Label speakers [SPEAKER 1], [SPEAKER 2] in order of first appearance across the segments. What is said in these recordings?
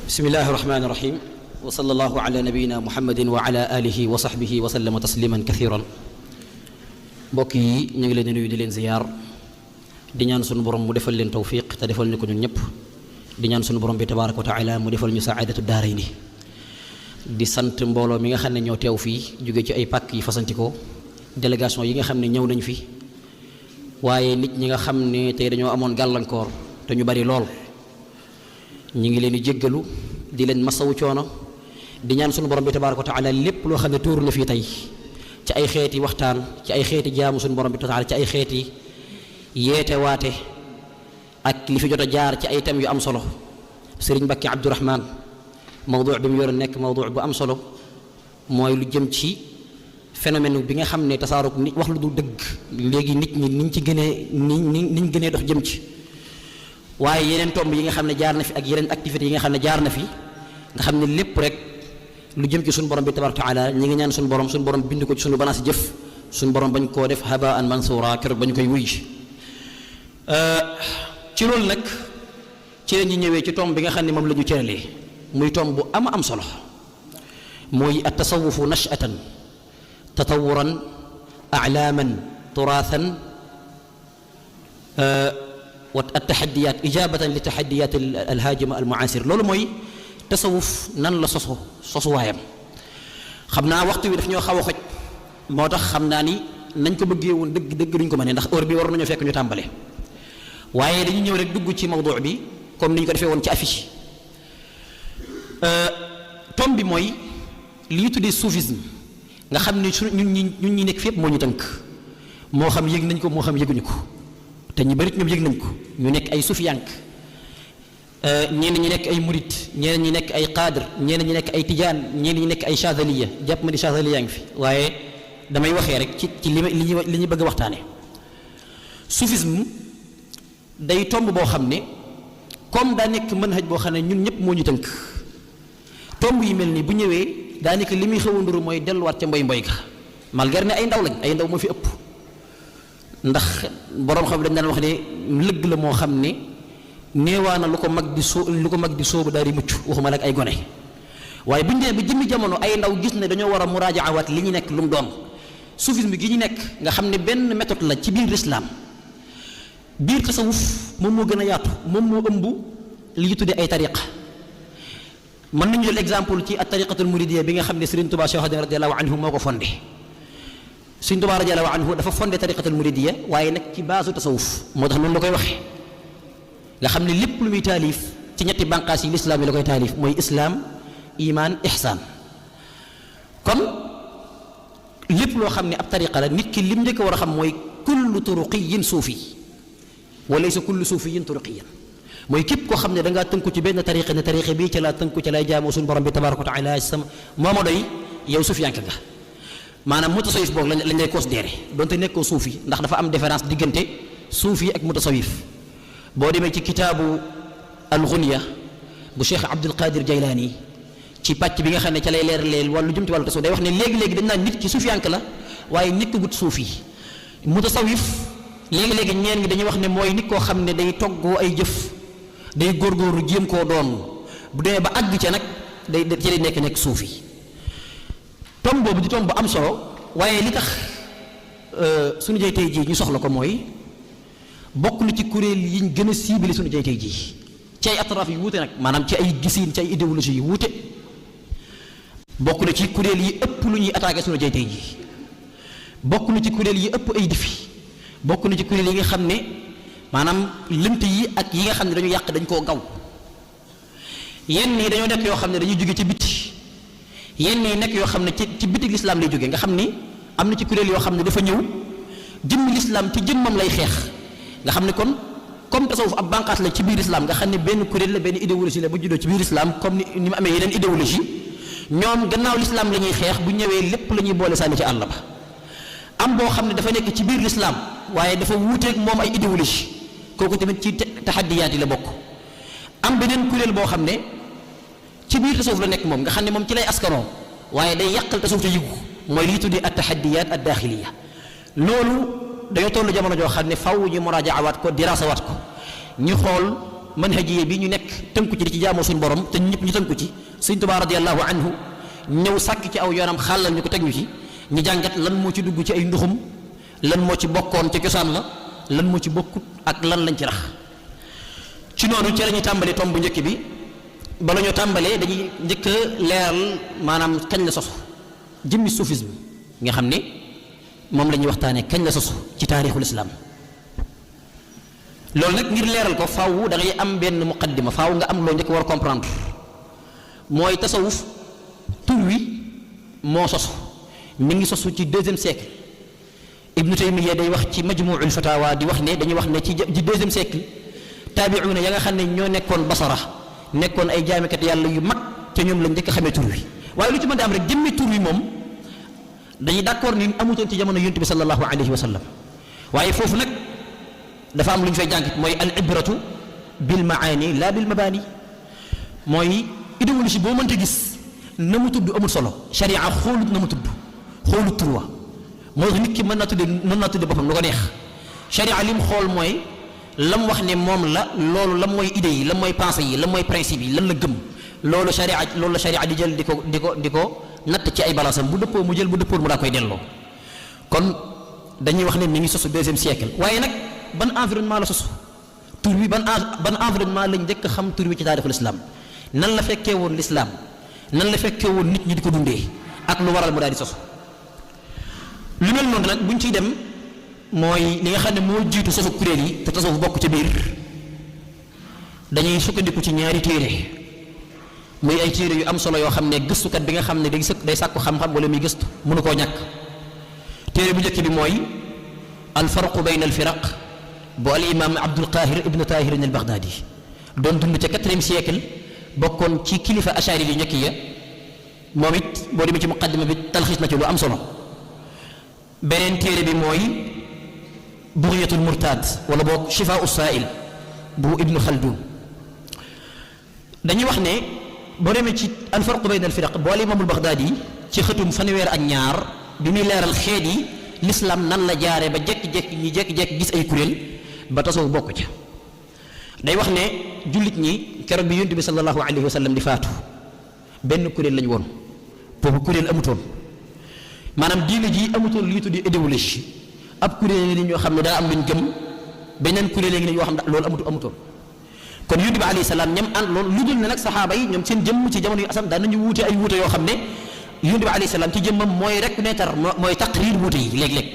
[SPEAKER 1] bismillahi rahmaani rahim wa sallallahu ala nabiyina muhammadin wa ala alihi wa sahbihi wa sallama tasliman kathiran. mbokk yi ñu ngi leen di nuyu di leen ziyaar di ñaan sunu borom mu defal leen tawfiq te defal ñu ko ñun ñëpp di ñaan sunu borom bi tabaaraka wa taala mu defal ñu saadatu daarayni di sant mbooloo mi nga xam ne ñoo teew fii jóge ci ay pàkk yi fasantikoo délégation yi nga xam ne ñëw nañ fi waaye nit ñi nga xam ne tey dañoo amoon gàllankoor te ñu bari lool ñi ngi leen di jéggalu di leen masawu coono di ñaan sunu borom bi tabaaraka wa taala lépp loo xam ne tuur na fii tey ci ay xeeti waxtaan ci ay xeeti jaamu sunu borom bi tabaaraka ci ay xeeti yeete waate ak li fi jot a jaar ci ay thèmes yu am solo sëriñ Mbacke Abdourahman mawdu bi mu yore nekk mawdu bu am solo mooy lu jëm ci phénomène bi nga xam ne tasaarug nit wax lu du dëgg léegi nit ñi niñ ci gënee niñ gënee dox jëm ci waaye yeneen tomb yi nga xam ne jaar na fi ak yeneen activités yi nga xam ne jaar na fi nga xam ne lépp rek lu jëm ci suñu borom bi tabaaraka wa taala ñi ngi ñaan suñu borom bind ko ci suñu banaas jëf suñu borom bañ koo def habaan mansuura keroog bañ koy wuy ci loolu nag ci la ñu ñëwee ci tomb bi nga xam ne moom la ñu cëralee muy tomb bu am solo mooy at tasawufu nashatan tatawuran a'laaman turaathan wa at-taxaddiyaat ijaabatan li taxaddiyaat al-haajima al-mu'aasir loolu mooy tasawuf nan la sosuwaayam xam naa waxtu wi daf ñoo xaw a xoj moo tax xam naa ni nañ ko bëggee woon dëgg duñ ko mënee ndax heure bi war nañoo fekk ñu tàmbale waaye dañu ñëw rek dugg ci mawdu bi comme ni ñu ko defee woon ci affiche tom bi mooy li ñu tuddee soufisme nga xam ni ñun ñi nekk fépp moo ñu tënk moo xam yëg nañ ko moo xam yëguñu ko te ñu bari ñoom yëg nañ ko ñu nekk ay sufiyank ñenn ñi nekk ay murit ñenn ñi nekk ay qaadir ñenn ñi nekk ay tijaan ñenn ñi nekk ay chazaliya jàpp ma di chazaliya ngi fi waaye damay waxee rek ci li ñu bëgg a waxtaane soufisme day tomb boo xam ne comme daa nekk manhaj boo xam ne ñun ñëpp moo ñu tënk tomb yi mel nii bu ñëwee daa nekk li muy xaw a nduru mooy delluwaat ca mboy ga malgré ne ay ndaw lañ ay ndaw moo fi ëpp ndax boroom xam dañ daan wax ne lëgg la moo xam ne neewaana lu ko mag di sóobu daal di mucc waxuma la ak ay gone waaye bu ñu demee ba jëmmi jamono ay ndaw gis ne dañoo war a muraajawaat li ñu nekk lu mu doon soufisme gi ñu nekk nga xam ne benn méthode la ci biir lislaam biir tasawuf moom moo gën a yaatu moom moo ëmb li ñu tuddee ay tariqa mën nañu jël exemple ci at tariqatul muridiyya bi nga xam ne Serigne Touba Cheikh Khadim radiyallahu anhu moo ko fondé Serigne Touba radiyallahu anhu dafa fondé tariqatul muridiyya waaye nag ci baasu tasawuf moo tax noonu la koy waxee nga xam ne lépp lu muy taalif ci ñetti bànqaas yi lislaam yi la koy taalif mooy islaam iman ihsaan kon lépp loo xam ne ab tariqa la nit ki lim njëkk war a xam mooy kullu turuqiyin suufi wa laysa kullu suufiyin turuqiyan mooy képp koo xam ne da ngaa tënku ci benn tariqa ne tariqa bii ca laa tënku ca lay jaamoo suñu borom bi tabaaraka wa taala sama mooma doy yow suufiyanke nga maanaam mutasawif boog lañ lay considéré donte nekkoo suufi ndax dafa am différence diggante suufi ak mutasawif boo demee ci kitaabu al-Ghunya bu Cheikh Abdul Qadir Jaylaani ci pàcc bi nga xam ne ca lay leeraleel wàllu jëm ci wàllu tasawuf day wax ne léegi-léegi dañ naan nit ci suufiyanke la waaye nekkagut suufi mutasawif léegi-léegi ñeen ngi dañuy wax ne mooy nit koo xam ne day toggoo ay jëf day góorgóorlu jéem koo doon bu demee ba àgg ca nag day ci lay nekk suufi tomb boobu di tomb bu am solo waaye li tax suñu jëy tey jii ñu soxla ko mooy bokk na ci kuréel yiñ gën a ciblé suñu jëy tey jii ci ay atraaf yu wuute nag maanaam ci ay gisiin ci ay idéologie yu wuute bokk na ci kuréel yi ëpp lu ñuy attaqué suñu jëy tey jii bokk na ci kuréel yi ëpp ay défi bokk na ci kuréel yi nga xam ne maanaam lënt yi ak yi nga xam ne dañu yàq dañ koo gaw yenn yi dañoo nekk yoo xam ne dañuy jóge ci biti yenn yi nekk yoo xam ne ci biti lislaam lay jóge nga xam ni am na ci kuréel yoo xam ne dafa ñëw jëmmi lislaam ci jëmmam lay xeex nga xam ne kon comme tasawuf ab bànqaas la ci biir islam nga xam ne benn kuréel la benn idéologie la bu juddoo ci biir islam comme ni mu amee yeneen idéologie ñoom gannaaw lislaam la ñuy xeex bu ñëwee lépp la ñuy boole sànni ci àll ba am boo xam ne dafa nekk ci biir lislaam waaye dafa wuuteeg moom ay idéologie kooku tamit ci taxaddiyaat yi la bokk am beneen kuréel boo xam ne ci biir tasawuf la nekk moom nga xam ne moom ci lay askanoo waaye day yàqal tasawuf te yëgu mooy lii tuddee at taxaddiyaat ad daaxiliya loolu dañoo toll jamono joo xam ne faw ñu muraajawaat ko diraasawaat ko ñu xool manhajiye bi ñu nekk tënku ci di ci jaamoo suñu borom te ñëpp ñu tënku ci Sëriñ Tuubaa radiyallahu anhu ñëw sàkk ci aw yoonam xàllal ñu ko teg ñu ci ñu jàngat lan moo ci dugg ci ay nduxum lan moo ci bokkoon ci cosaan la lan moo ci bokkut ak lan lañ ci rax ci noonu ci la ñuy tàmbali tomb bu njëkk bi bala ñoo tàmbalee dañuy njëkk a leeral maanaam kañ la sosu jëmmi soufisme nga xam ne moom la ñuy waxtaanee kañ la sosu ci taarixul islam loolu nag ngir leeral ko faaw da ngay am benn muqaddima faaw nga am loo njëkk war a comprendre mooy tasawuf tur wi moo sosu mi ngi sosu ci 2e siècle Ibnu Taymiya day wax ci majmuul fatawa di wax ne dañuy wax ne ci 2e siècle taabiuuna ya nga xam ne ñoo nekkoon Basara nekkoon ay jaamikat yàlla yu mag te ñoom lañ njëkk a xamee tur wi waaye lu ci mën di am rek jëmmi tur wi moom dañuy d'accord ni amutoon ci jamono yonent bi sallallahu alayhi wa sallam waaye foofu nag dafa am lu ñu fay jàngit mooy al ibratu bil maani la bil mabani mooy idéologie boo mënta gis na mu tudd amul solo sharia xoolut na mu tudd xoolut tur wa moo tax nit ki mën naa tudde boppam lu ko neex sharia lim xool mooy lam wax ne moom la loolu lan mooy idée yi lan mooy pensée yi lan mooy principe yi lan la gëm loolu la sharia di jël di ko natt ci ay balaasam bu dëppoo mu jël bu dëppoo mu daa koy delloo kon dañuy wax ne mi ngi sosu 2e siècle waaye nag ban environnement la sosu tur wi ban environnement lañ njëkk a xam tur wi ci taarixul islam nan la fekkee woon l'islam nan la fekkee woon nit ñi di ko dundee ak lu waral mu daal di sosu lu mel noonu nag buñ ciy dem mooy li nga xam ne moo jiitu sosu kuréel yi te tasawuf bokk ci biir dañuy sukkandiku ci ñaari téere muy ay téere yu am solo yoo xam ne gëstukat bi nga xam ne day sàkku xam-xam wala muy gëstu mënu koo ñàkk téere bu njëkk bi mooy al farqu bayna al firaq bu al imam Abdul Qahir ibn Tahir al Baghdadi doon dund ca 4e siècle bokkoon ci kilifa ashari yu njëkk ya moom it boo demee ci muqaddima bi talxiis na ci lu am solo beneen téere bi mooy bughyatul murtad wala boog shifaa'u saa'il bu ibnu Khaldun dañuy wax ne boo demee ci al farqu bayna al firaq bu al imam al Baghdadi ci xëtum fanweer ak ñaar bi muy leeral xeet yi l'islam nan la jaare ba jekki-jekki gis ay kuréel ba tasawuf bokk ca day wax ne jullit ñi keroog bi yonent bi sallallahu alayhi wa sallam di faatu benn kuréel lañu woon boobu kuréel amutoon maanaam diine ji amutoon li ñu tuddee idéologie ab kuréel yi ñoo xam ne daa am luñ gëm beneen kuréel yi yoo xam ne loolu amutoon kon yonent bi alayhi salaam ñam ànd loolu lu dul ne nag saxaaba yi ñoom seen jëmm ci jamono yu asam daan nañu wuute ay wuute yoo xam ne yonent bi alayhi salaam ci jëmmam mooy reconnaître mooy taqrir wuute yi léeg-léeg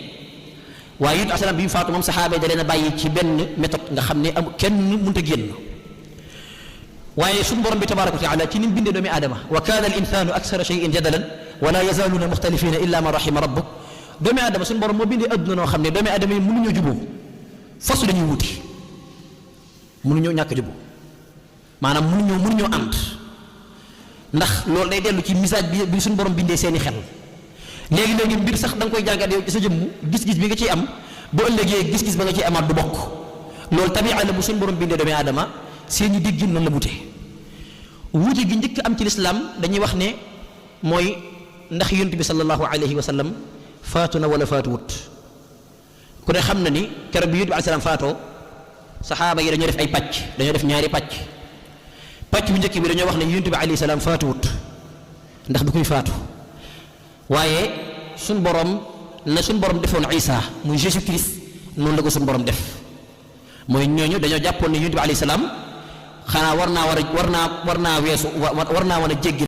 [SPEAKER 1] waaye yonent alayhi salaam bi mu faatu moom saxaaba yi da leen a bàyyi ci benn méthode nga xam ne kenn mënut a génn waaye suñu borom bi tabaraka wa taala ci ni mu bindee doomi aadama wa kaana al insanu aksara shay'in jadalan wala yazaaluuna muxtalifina illa man rahima rabbuk doomi aadama suñu borom moo bindee adduna noo xam ne doomi aadama yi mënuñoo juboo fasu dañuy wuti mënuñoo ñàkk juboo maanaam mënuñoo ànd ndax loolu day dellu ci message bi suñu borom bindee seeni xel léegi mbir sax da nga koy jàngat yow ci sa jëmm gis-gis bi nga ciy am bu ëllëgee gis-gis ba nga ciy amaat du bokk loolu tabi'a la bu suñu borom bindee doomi aadama seeni déggin noonu la wute wuute gi njëkk am ci lislaam dañuy wax ne mooy ndax yonent bi sallallahu alayhi wa sallam faatu na wala faatuwut ku ne xam na ni keroog bi yonent bi alayhi salaam faatoo saxaaba yi dañoo def ay pàcc dañoo def ñaari pàcc bu njëkk bi dañoo wax ne yonent bi alayhi salaam faatuwut ndax du koy faatu waaye suñ borom defoon Isa muy Jésus Christ noonu la ko suñ borom def mooy ñooñu dañoo jàppoon ne yonent bi alayhi salaam xanaa war naa war a jéggi